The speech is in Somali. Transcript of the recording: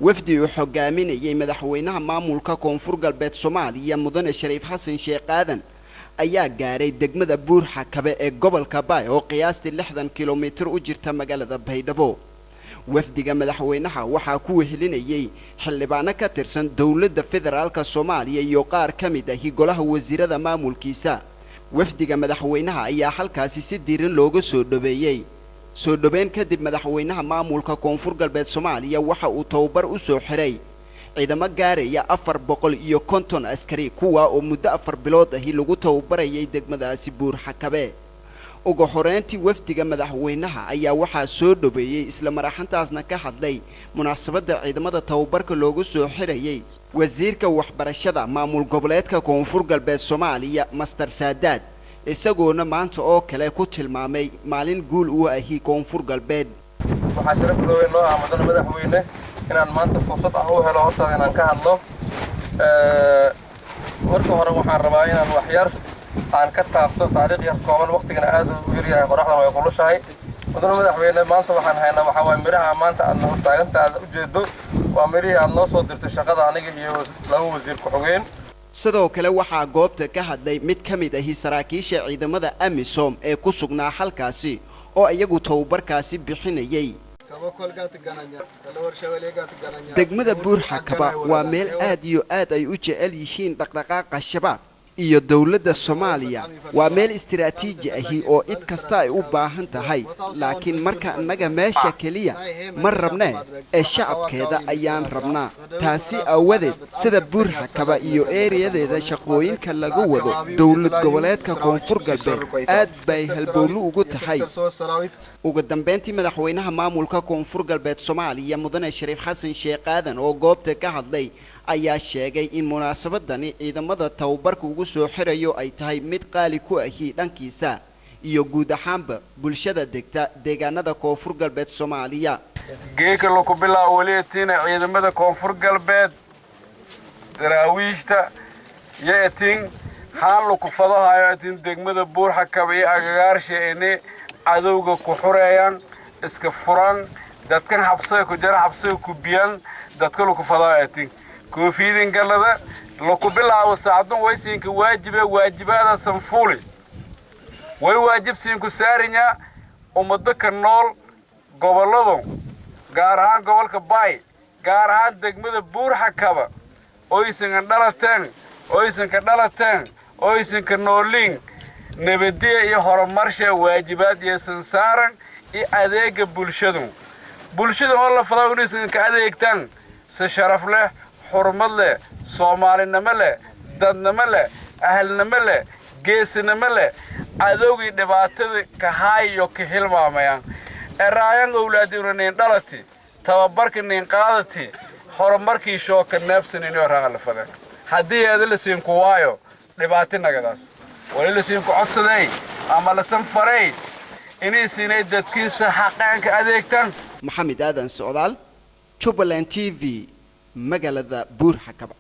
Wafdi uu hogaaminayay madaxweynaha maamulka Koonfur Galbeed Soomaaliya, Mudane Shariif Xasan Sheekh Aadan, ayaa gaaray degmada Buurxakabe ee gobolka Baay oo qiyaastii 60 kilomitir u jirta magaalada Baydhabo. Wafdiga madaxweynaha waxaa ku wehelinayay xildhibaano ka tirsan dowladda federaalka Soomaaliya iyo qaar ka mid ahi golaha wasiirada maamulkiisa. Wafdiga madaxweynaha ayaa halkaasi si diiran looga soo dhoweeyey. Soo dhoweyn kadib, madaxweynaha maamulka Koonfur Galbeed Soomaaliya waxa uu tababar u soo xiray ciidamo gaaraya 450 askari, kuwaa oo muddo 4 bilood ahi lagu tababarayay degmadaasi Buurxakabe. Ugu horeyntii, wafdiga madaxweynaha ayaa waxaa soo dhoweeyey, isla maraxantaasna ka hadlay munaasabadda ciidamada tababarka loogu soo xirayay, wasiirka waxbarashada maamul goboleedka Koonfur Galbeed Soomaaliya, Master Saadaad, isagoona maanta oo kale ku tilmaamay maalin guul u ahi Koonfur Galbeed. Waxaa sharaf weyn noo ah, mudane madaxweyne, inaan maanta fursad ah u helo hortaada inaan ka hadlo. Marka hore waxaan rabaa inaan wax yar aan ka taabto taariikh yar kooban. Waqtigana aad u yaryahay, qoraxdan way kulushahay. Mudane madaxweyne, maanta waxaan haynaa waxaa waaye midhaha maanta aadna hortaaganta aad ujeedo waa midhihii aad noo soo dirtay shaqada, aniga iyo laba wasiir ku-xigeen. Sidoo kale waxaa goobta ka hadlay mid ka mid ahi saraakiisha ciidamada AMISOM ee ku sugnaa halkaasi oo iyagu tababarkaasi bixinayay. Degmada Buurxakaba waa meel aad iyo aad ay u jecel yihiin dhaqdhaqaaqa Shabaab iyo dowladda Soomaaliya. Waa meel istiraatiiji ahi oo cid kasta ay u baahan tahay, laakiin marka annaga meesha keliya ma rabnee ee shacabkeeda ayaan rabnaa. Taasi aawadeed, sida Buurxakaba iyo eeriyadeeda shaqooyinka laga wado dowlad goboleedka Koonfur Galbeed aad bay halbowlo ugu tahay. Ugu dambeyntii, madaxweynaha maamulka Koonfur Galbeed Soomaaliya, Mudane Shariif Xasan Sheekh Aadan, oo goobta ka hadlay ayaa sheegay in munaasabadani ciidamada tababarka ugu soo xirayo ay tahay mid qaali ku ahi dhankiisa iyo guud ahaanba bulshada degta deegaanada Koonfur Galbeed Soomaaliya. Geeka laku bilaabo weli etiin ciidamada Koonfur Galbeed daraawiishta iyo etiin haan laku fadahayo etiin degmada Buurxakaba iyo agagaarsha ini cadowga ku xureeyaan, iska furan dadkan xabsiga ku jara, xabsiga ku biyan dadka laku fadahayo etiin koofiyadin galada. Laku bilaabo saacadun waysiinka waajibe waajibaada sanfuuli way waajib siinku saarinyaa ummado ka nool gobolladu, gaar ahaan gobolka Baay, gaar ahaan degmada Buurxakaba oysanka dhalateen, oysanka dhalateen, oysanka nooliin. Nabadiya iyo horumarsha waajibaad iyo sansaaran iyo adeega bulshadu, bulshada oo la fadaa inaysan ka adeegtaan si sharaf leh, xurmad leh, soomaalinimo leh, dadnimo leh, ahalnimo leh, geesinimo leh, cadowgii dhibaatada ka haayo ka hilmaamayaan eraayan owlaadina nin dhalati, tababarka nin qaadati, horumarkii shooka neebsan inuu raaqa la fada. Haddii aada la siin ku waayo dhibaati nagadaas wali la siin ku codsaday ama la san faray inay siinay dadkiisa xaqaanka adeegtaan. Maxamed Aadan Socdaal, Jubbaland TV, magaalada Buurxakaba.